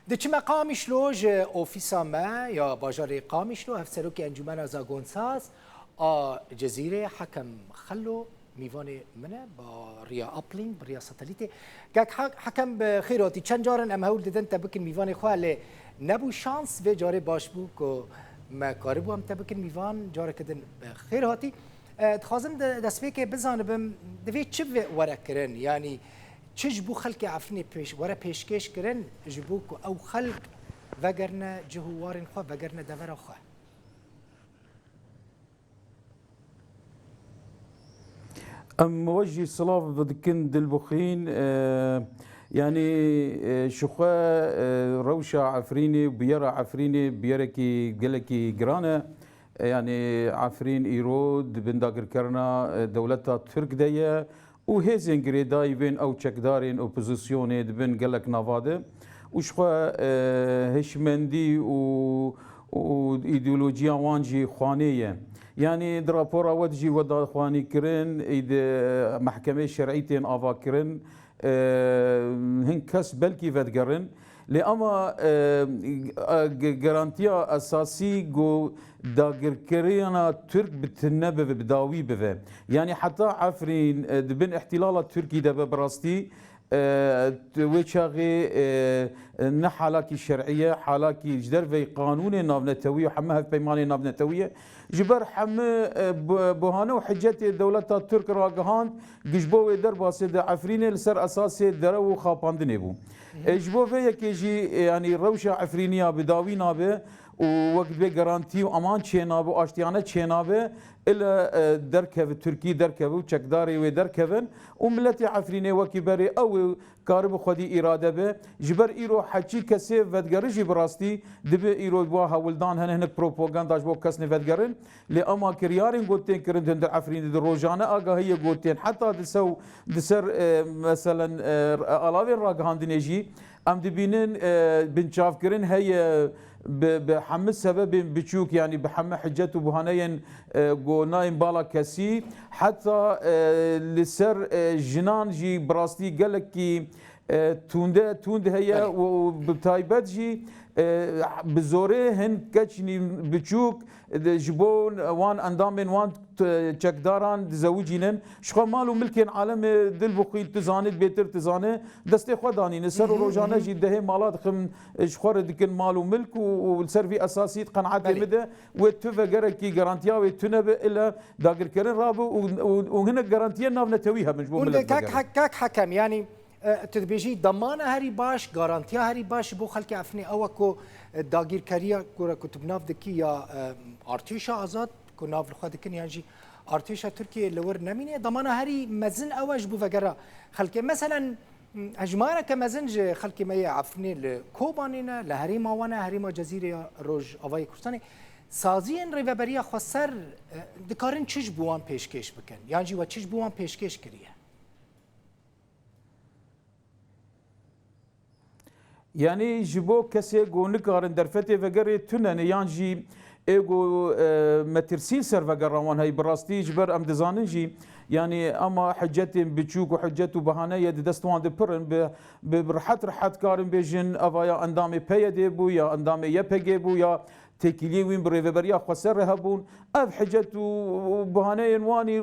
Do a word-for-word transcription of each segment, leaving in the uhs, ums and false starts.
Diçime Qamişlo, ji ofîsa me ya bajarê Qamişlo, hevserokê Encûmena Zagonsaz a Cezîrê, Hekem Xello, mîvanê min e, ba riya uplink, bi riya satelîtê. Kek Hek-, Hekem, bi xêr hatî. Çend caran em hewl didin te bikin mîvanê xwe, lê nebû şans, vê carê baş bû ku me karibû em te bikin mîvan, careke din bi xêr hatî. E, dixwazim de-, destpêkê bizanibim, divê çi ve-, were kirin? Yanî çi ji bo xelkê Efrînê pêş-, were pêşkêş kirin, ji bo ku ew xelk vegerine cih û warên xwe, vegerine devera xwe? Em we jî silav dikin, Dilbixwîn. E, yanî, e, ji xwe, e, rewşa Efrînê, bûyera Efrînê bûyerekî gelekî giran e. E, yanî Efrîn îro di bin dagirkerina, e, dewleta Tirk de ye û hêzên girêdayî bên ew çekdarên opozisyonê di bin gelek nava de û ji xwe, e, hişmendî û, û îdeolojiya wan jî xwanê ye. Yanî di rapora we de jî we da xwanî kirin, ê di mehkemeyê şerî tên ava kirin, e, hin kes belkî vedigerin. Lê ama, e, e, ge-, garantiya esasî ku dagirkirina Tirk bi tune bibe, bi dawî bibe. Yanî heta Efrîn, e, di bin îhtîlala Tirkî de be, bi rastî, e, wê çaxê, e, ne halakî şer'î ye, halakî ji derveyî qanûnê navnetewî û hemû hevpeymanê navnetewî ye. Ji ber hemû, e, bu-, buhane û hicetê dewleta Tirk ragihand, ji bo wê derbasê di Efrînê li ser esasê derew û xapandinê bû. E, ji bo vê yekê jî, e, yanî rewşa Efrîniya bi dawî nabe û wek divê garantî û aman çênabe û aştiyane çênabe, ile, e, derkeve Tirkî, derkeve û çekdarê wê derkevin û miletê Efrînê wekî berê ew ê karibe xwedî îrade be. Ji ber îro heçî kesê vedigerin jî bi rastî dibe îro wa hewldan hene hinek propaganda ji bo kes nivedigerin. Lê ema kiryarên ku tên kirin di hundir Efrînê de rojane agahiyê ku tên heta di sew-, di ser, e, meselen, e, alavên ragihandinê jî em dibînin, e, binçavkirin heye bi, bi hemû sebebên biçûk, yanî bi hemû hicet û buhaneyên, e, ku nayên bala kesî. Heta, e, li ser, e, jinan jî bi rastî gelekî, e, tûnde, tûnd heye Belê. û bi taybet jî, e, bi zorê hin keçînî biçûk, e, ji bo wan endamên wan t-, çekdaran dizewicînin. Ji xwe mal û milkên alemê, Dilbixwîn, tu zanî, bêtir tu zanî, destê xwe danîne ser û Hı hı, rojane hı hı. jî dehê mala dixin, e, ji xwe re dikin mal û milk û, û li ser vî esasî di qenaetê Belê. min de wê tu vegerekî garantiya wê tune be, ile dagirkerin rabe û, û, û hinek garantiyên navnetewî hebin ji bo Hûn milet de kak vegerin. Hek-, kak Hekem, yanî, e, tu dibêjî demana herî baş, garantiya herî baş ji bo xelkê Efrînê ew e ku, e, dagirkeriya ku re ku tu bi nav dikî ya, e, artêşa azad ku nav li xwe dikin yan jî artêşa Tirkiyê li wir nemîne, demana herî mezin ew e ji bo vegera xelkê. Meselen, hejmareke mezin ji xelkê me yê Efrînê li Kobanê ne, li herêma wan e, herêma Cezîrê ya Rojavayê Kurdistanê. Saziyên Rêveberiya Xweser, e, dikarin çi ji bo wan pêşkêş bikin? Yan jî we çi ji bo wan pêşkêş kiriye? Yanî ji bo kesê ku nikarin derfetê vegerê tune ne yan jî ê ku, e, metirsî li ser vegera wan heye, bi rastî ji ber em dizanin jî, yanî ema hicetên biçûk û hicet û behaneye di dest wan de pir in, bi, bi, bi rehet rehet karin bêjin, eva ya endamê P Y D bû ya endamê Y P G bû ya têkiliyên wî bi Rêveberiya Xweser re hebûn. Ev hicet û, û buhaneyên wanî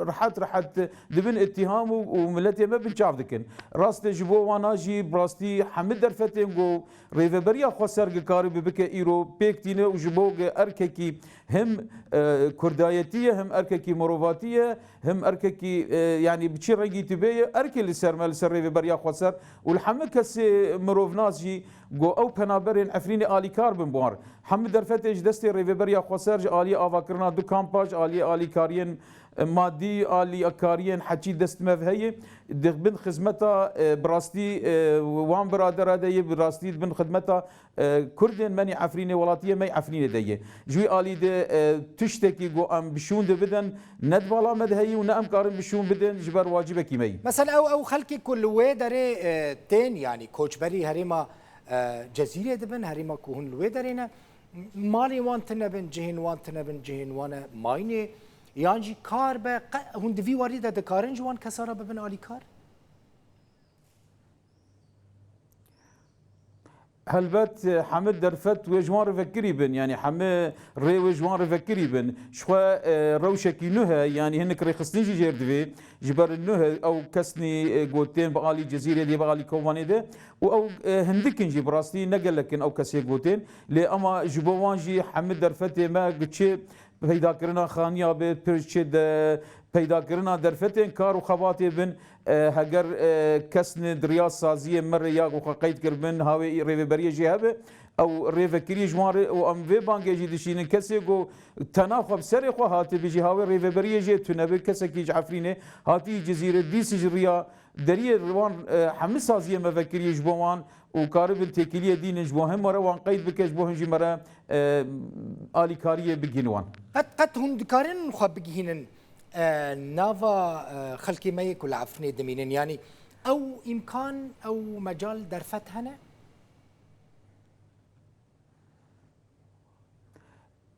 rehet rehet dibin îttiham û, û miletê me binçav dikin. Rast e, ji bo wana jî bi rastî hemî derfetên ku Rêveberiya Xweser gikarî bi bike îro pêk tîne û ji bo ge erkekî him, e, kurdayetî ye, him erkekî mirovatî ye, him erkekî, e, yanî bi çi rengî tu bê ye, erkê li ser me, li ser Rêveberiya Xweser û li hemî kesê mirovnas jî ku ew penaberên Efrînê alîkar bin bi wan. Hemû derfetê ji destê Rêveberiya Xweser ji aliyê avakirina du kampa, ji aliyê alîkariyên, e, madî, alîkariyên heçî dest me ve heye. Di bin xizmeta, e, bi rastî, e, wan biradera de yê, bi rastî di bin xizmeta, e, Kurdên me nî Efrînê, welatiyê me yê Efrînê de yê. Ji wî alî de, e, tiştekî ku em bi şûn de bidin, ne di bala me de heye û ne em karin bi şûn bidin ji ber wacibekî me yî. Mesela ew, ew xelkê ku li wê derê, e, tên, yanî koçberî herêma, e, Cezîrê dibin, herêma ku hûn li wê derê ne, malên wan tune bin, cihên wan tune bin, cihên wan e mayînê, yan jî kar be, qe-, hûn di vî warî de dikarin ji wan kesa re bibin alîkar? Helbet, e, hemî derfet wê ji wan re vekirî bin, yanî hemî rê wê ji wan re vekirî bin. Ji xwe, e, rewşekî nû heye, yanî hinek rêxistin jî jêr divê. Ji ber nû he-, ew kesnî, e, gotên bi alî Cizîrê de, bi alî Kobanê de û ew, e, hindik in jî, bi rastî ne gelek in ew kesê gotên. Lê ema ji bo wan jî hemî derfetê me gi çi peydakirina xaniya be, pir çi de peydakirina derfetên kar û xebatê bin, e, heger, e, kesnê di riya saziyê me re ya ku xwe qeyd kiribin, hawê rêveberiyê jê hebe, ew rêvekiriyê ji wan re û em vê bangê jî dişînin, kesê ku tena xwe bi serê xwe hatibî jî hawê rêveberiyê jê tune be, kesekî ji Efrînê hatî Cizîrê, dîsî ji riya deriyê wan, e, hemî saziyê me vekiriyê ji bo wan û karibin têkiliyê dînin ji bo hin me re wan qeyd bike, ji bo hin jî me re, e, alîkariyê bigihîn wan. Qet, qet hûn dikarin xwe bigihînin, e, nava, e, xelkê me yê ku li Efrînê dimînin? Yanî ew îmkan, ew mecal derfet hene?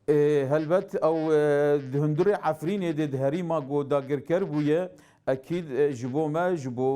Ê, helbet ew, e, di hundirê Efrînê de di herîma ku dagirker bûye, ekîd, e, ji bo me, ji bo,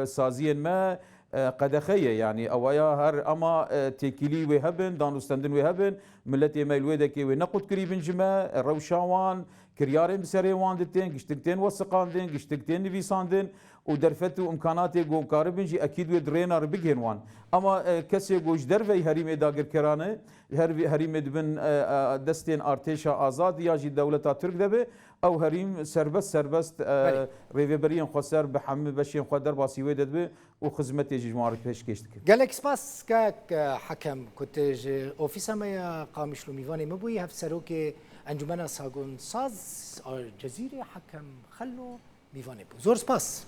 e, saziyên me, e, qedexe ye. Yanî ewaya her ema, e, têkilî wê hebin, danûstendin wê hebin, miletê me li wê dekê wê nequtkirî bin ji me, rewşa wan, kiryarên bi serê wan ditên, giştik tên wesiqandin, giştik tên nivîsandin û derfet û imkanatê ku karibin jî ekîd wê di rêna re bigihên wan. Ema, e, kesê ku ji derveyî herîmê dagirkerane, her vî herîmê dibin, e, e, destên artêşa azad ya jî dewleta Tirk de be, ew herîm serbest, serbest, e, Belê. Rêveberiyên xweser bi hemû beşên xwe derbasî wê de dibe û xizmetê jî ji wan re pêşkêş dike. Gelek spas kek, e, Hekem, ku tu ji ofîsa me ya Qamişlo mîvanê me bûyî, hevserokê Encûmena Sagon Saz a Cezîrê, Hekem Xelo, mîvanê bû. Zor spas.